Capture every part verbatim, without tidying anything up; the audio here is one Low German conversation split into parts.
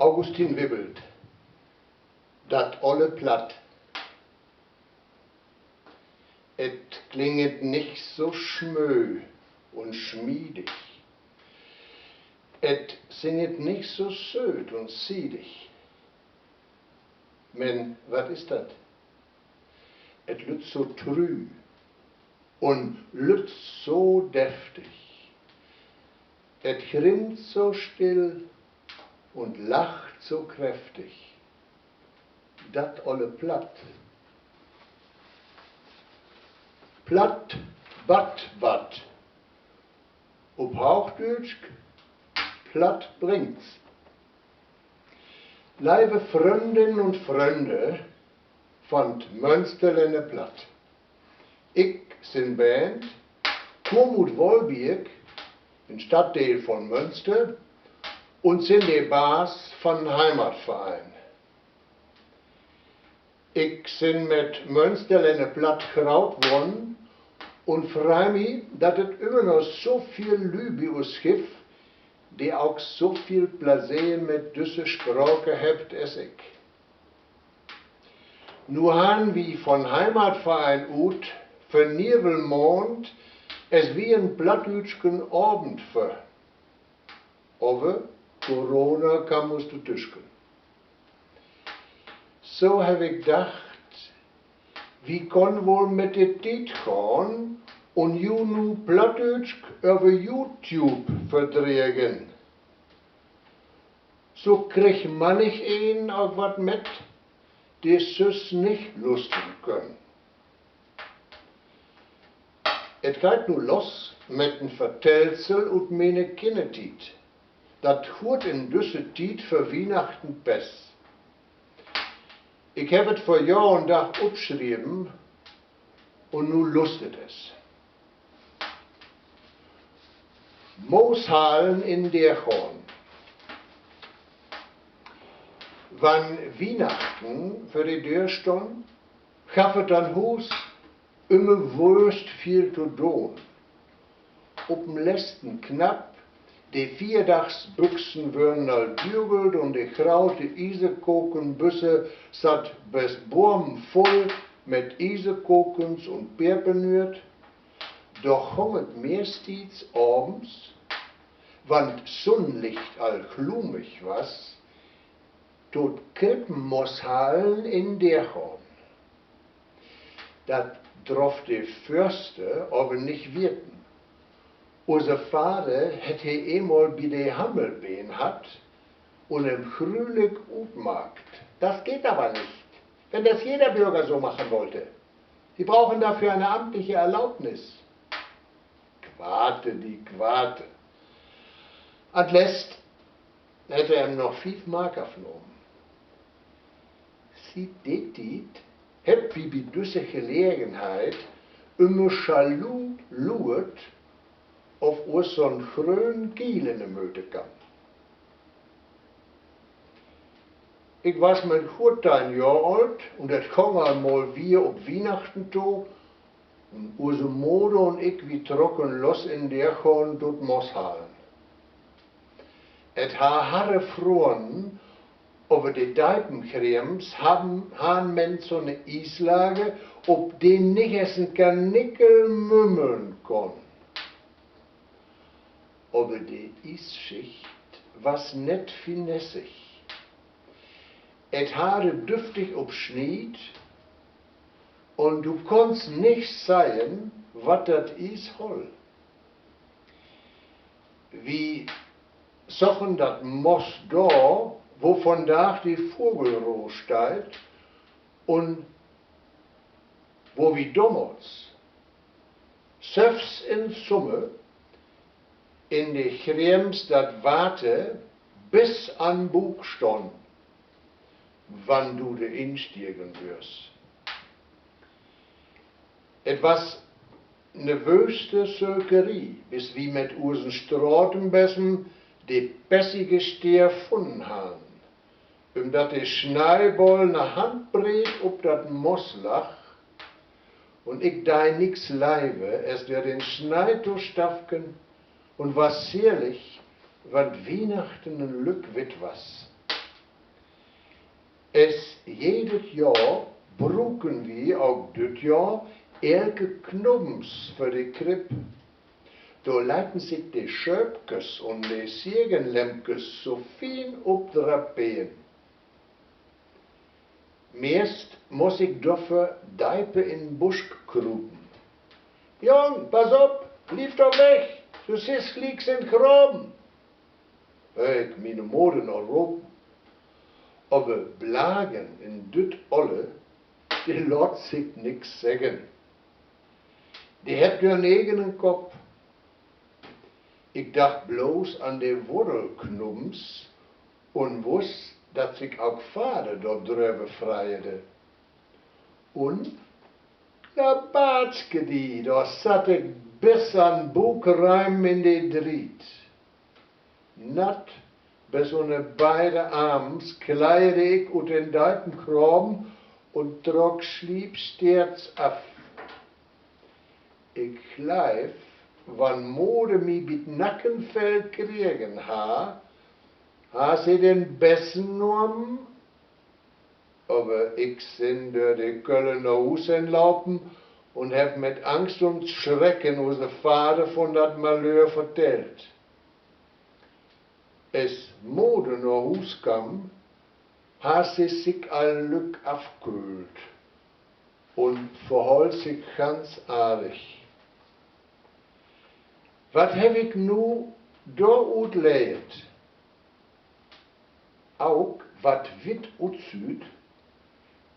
Augustin Wibbelt. Dat olle Platt. Et klinget nich so smöö un smiedig. Et singet nich so sööt un siedig. Men wat is dat? Et lütt so trü un lütt so deftig. Et grimst so still un lacht so kräftig. Dat olle Platt. Platt batt wat. Op Hoochdüütsch: Platt bringt's. Leive Fründinnen un Fründe von't Mönsterlänner Platt. Ik sin Bernd, kumm ut Wolbeck, en Stadtdeel von Mönster, un sin de Baas von'n Heimatverein. Ik sin mit Mönsterlänner Platt graut worrn un frei mi, dat et ümmer noch so veel Lüüd bi us gifft, de ok so veel Pläseer mit düsse Sprake hebbt as ik. Nu harrn wi von Heimatverein ut för Niewelmaand es wi en plattdüütsken Avend för. Aver Corona kamm us to tüsken. So heff ik dacht, wi konn woll mit de Tiet gahn un ju nu Plattdüütsk över YouTube verdregen. So kriggt mannigeen ok wat mit, de süss nich lustern köönt. Et geiht nu los mit en Vertellsel ut miene Kinnertiet. Dat höört in düsse Tiet vör Wiehnachten best. Ik heff et vör Johr un Dag opschreven un nu lustert es. Mooshalen in Deergoorn. Wann Wiehnachten vör de Döör stunn, gaff et an'n Huus ümmer wööst veel to doon. Op den lesten Knapp, de Fierdagsbüxen wörrn al dügelt un de graute Iesekokenbüsse satt bes boven vull mit Iesekokens un Pepernüert, doch gong et meesttiets avends, wann 't Sunnlicht al glumig was, to't Krippenmooshalen in Deergoorn. Dat droff de Förster aver nich wieten. Use Vader hett he eenmal bi de Hammelbeen hatt un em grülik utmaakt: Das geht aber nicht, wenn das jeder Bürger so machen wollte. Sie brauchen dafür eine amtliche Erlaubnis. Quate, de Quate. An't Lest hett he em noch fief Mark afnahmen. Siet de Tiet hebbt wi bi düsse Gelegenheit ümmer schalu luert, of us so'n gröön Giel in de Mööt kamm. Ik was man foorteihn Johr oolt un et gong al mal wier op Wiehnachten to, un use Moder un ik, wi trocken los in Deergoorn to't Mooshalen. Et harr harre froren, aver de deipen Greems harrn, harrn men so'ne Ieslage, op de nich es en Kanickel mümmeln kunn. Aver de Iesschicht was nett finessig. Et harr düftig op sniet, un du kunnst nich sehn, wat dat Ies holl. Wi sochen dat Moss dor, wo vondaag de Vogelroh steiht un wo wi domals, sülvst in Summer, in de Greems dat Water bis an'n Buuk stunn, wann du dor instiegen wöörst. Et was 'ne wööste Sökerie, bis wi mit usen Stratenbessen de passige Steer funnen harrn, ümdat de Sneiball 'ne Handbreed op dat Moss lagg, un ik dei nix leiver, es dör den Snei to stafken, un was seelig, wann Wiehnachten en lück witt was. Es jedet Johr bruken wi ok düt Johr elke Knubbens för de Kripp. Dor leiten sik de Schööpkes un de Siegenlämmkes so fien op draperen. Meist muss ik dorför deipe in'n Busk krupen. Jung, pass op, bliev dor weg, du sitst glieks in'n Graven, höör ik miene Moder noch ropen. Aver Blagen in düt Oller, de laat sik nix seggen. De hebbt ehren egenen Kopp. Ik dach blots an de Wuddelknubbens un wuss, dat sik ok Vader dor dröver freide. Un, na Baatskedi, dor satt ik bis an Buukreem in de Driet. Natt bis unner beide Arms kleide ik ut den deipen Graven un trock sliepsteerts af. Ik gleiv, wann Moder mi bi't Nackenfell kregen harr, harr se den Bessen nahmen. Aver ik sin dör de Kölle na Huus hen laupen un heff mit Angst un Schrecken use Vader vun dat Malör vertellt. Es Moder na Huus kamm, harr se sik al lück afköhlt un verholl sik ganz arig. Wat heff ik nu dor ut lehrt? Ok wat witt utsüht,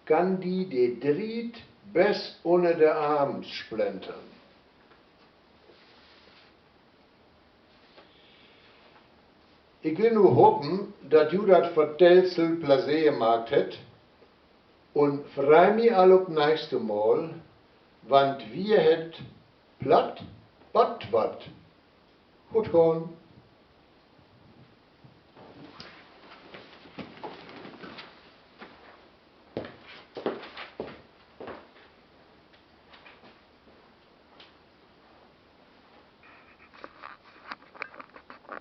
kann di de Driet bes unner de Arms splentern. Ik will nu hopen, dat ju dat Vertellsel Pläseer maakt hett, un frei mi al op nächste Mal, wann wi hett Platt, Patt, wat. Goot gahn.